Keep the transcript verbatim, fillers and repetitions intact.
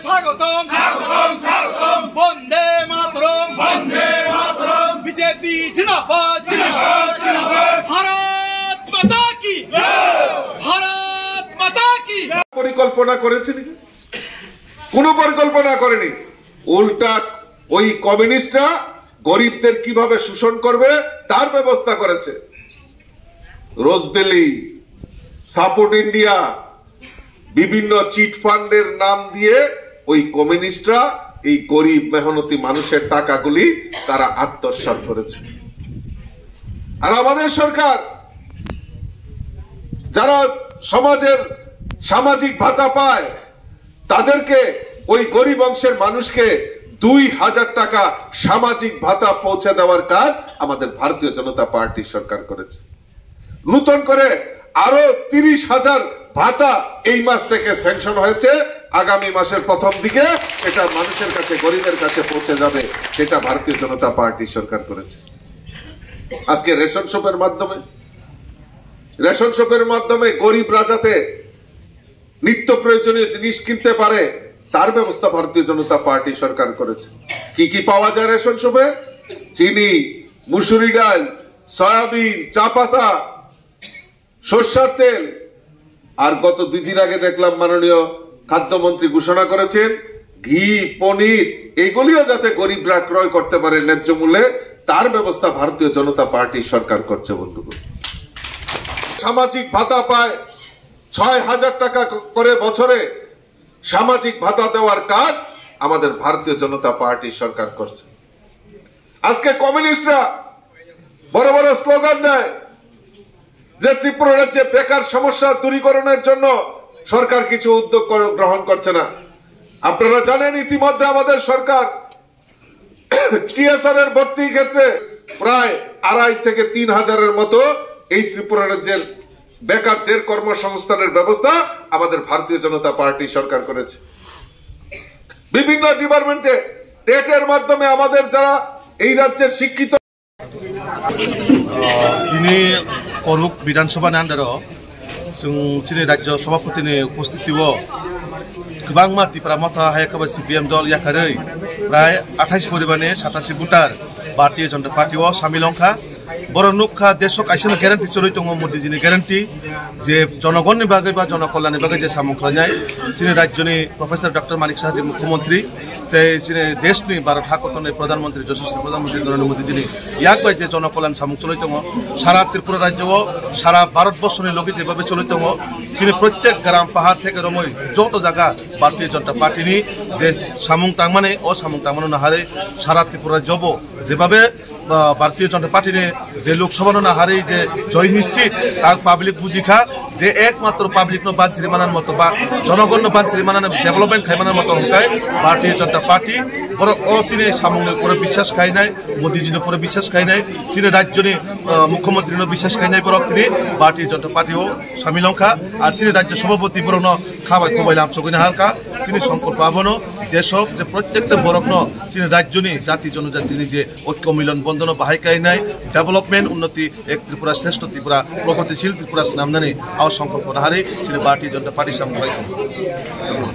স্বাগতম। স্বাগতম, স্বাগতম। বন্দে মাতরম। বন্দে মাতরম। বিজেপি জিন্দাবাদ। জিন্দাবাদ, জিন্দাবাদ। ভারত মাতা কি। জয়। ভারত মাতা কি। পরিকল্পনা করেছে নাকি? কোনো পরিকল্পনা করেনি। উল্টা ওই কমিউনিস্টরা গরিবদের কিভাবে শোষণ করবে, তার ব্যবস্থা করেছে। রোজভ্যালি, সাপোর্ট ইন্ডিয়া, বিভিন্ন চিট ফান্ডের নাম দিয়ে ওই কমিউনিস্টরা এই গরিব মেহনতি মানুষের টাকাগুলি তারা আত্মসাৎ করেছে। আর আমাদের সরকার যারা সমাজের সামাজিক ভাতা পায়, তাদেরকে, ওই গরিব অংশের মানুষকে দুই হাজার টাকা সামাজিক ভাতা পৌঁছে দেওয়ার কাজ আমাদের ভারতীয় জনতা পার্টি সরকার করেছে। নতুন করে আরো তিরিশ হাজার ভাতা এই মাস থেকে স্যাংশন হয়েছে। আগামী মাসের প্রথম দিকে সেটা মানুষের কাছে, গরিবের কাছে পৌঁছে যাবে, সেটা ভারতীয় জনতা পার্টি সরকার করেছে। আজকে রেশন শপের মাধ্যমে, রেশন শপের মাধ্যমে গরিবরা যাতে নিত্য প্রয়োজনীয় জিনিস কিনতে পারে, তার ব্যবস্থা ভারতীয় জনতা পার্টি সরকার করেছে। কি কি পাওয়া যায় রেশন শপে? চিনি, মুসুরি ডাল, সয়াবিন, চা পাতা, সর্ষার তেল। আর গত দুই দিন আগে দেখলাম মাননীয় খাদ্যমন্ত্রী ঘোষণা করেছেন ঘি, পনির, এগুলিও যাতে গরিবরা ক্রয় করতে পারে ন্যায্য মূল্যে, তার ব্যবস্থা ভারতীয় জনতা পার্টি সরকার করছে। বন্ধুগণ, সামাজিক ভাতা পায় ছয় হাজার টাকা ক-, করে বছরে সামাজিক ভাতা দেওয়ার কাজ আমাদের ভারতীয় জনতা পার্টি সরকার করছে। আজকে কমিউনিস্টরা বড় বড় স্লোগান দেয় যে ত্রিপুরা রাজ্যে বেকার সমস্যা দূরীকরণের জন্য সরকার কিছু উদ্যোগ কর-, গ্রহণ করছে না। আপনারা জানেন, ইতিমধ্যে আমাদের সরকার টিএসআর এর ভর্তির ক্ষেত্রে প্রায় আড়াই থেকে তিন হাজারের মতো এই ত্রিপুরা রাজ্যের বেকারদের কর্মসংস্থানের ব্যবস্থা আমাদের ভারতীয় জনতা পার্টি সরকার করেছে। বিভিন্ন ডিপার্টমেন্টে টেটের মাধ্যমে আমাদের যারা এই রাজ্যের শিক্ষিত Tini Koruk Bidhan Sabha ni under o chwng chini Rajya Sabhapati ni upostiti o kwbangma Tipra Motha hai khe bai C P M dol yakarwi prai athais poribar ni satasi voter Bharatiya Janata Party o samil wngkha. Borok nukha, desh o kaisa no guarantee choli tongo, Modi ji ni guarantee, je jonogon ni bagwi ba jonokolyan ni bagwi je samung khlainai, chini rajyo ni Professor Doctor Manik Saha ji Mukhyamantri, tei chini desh ni Bharat hakotor ni Pradhan Mantri, Yashasvi Pradhan Mantri Narendra Modi ji ni yak bai je jonokolyan samung choli tongo, sara Tripura rajyo o, sara Bharat borsho ni logi jebabe choli tongo, chini prottek gram pahar theke romwi joto jaga Bharatiya Janata Party ni je samung tangmani, o samung tangmano naharwi sara Tripura rajyo bo jebabe ba, Bharatiya Janata Party ni je Lok Sabha no naharwi je joy nischit, tak public bujikha je ekmatro public no banchiri manan moto ba jonogon no banchiri manan development khai manan moto hwnkhe Bharatiya Janata Party. Borok o chini samung ni upore biswas khainai, Modi ji ni upore biswas khainai, chini rajyo ni, ah, Mukhyamantri no biswas khainai borok tini Bharatiya Janata Party o samil wngkha. Ar chini rajyo sabhapati borok no kha bai kubai lamsogwi naharkha. Chini songkolpo abono, desh o je prottekta borok no chini rajyo ni jati jonojati ni je oikyo milon bondhono bahai kainai, development, unnoti, ek Tripura, shreshtho Tripura, progotisil Tripura swnamnani ao songkolpo naharwi chini Bharatiya Janata Party samung khlai tongo.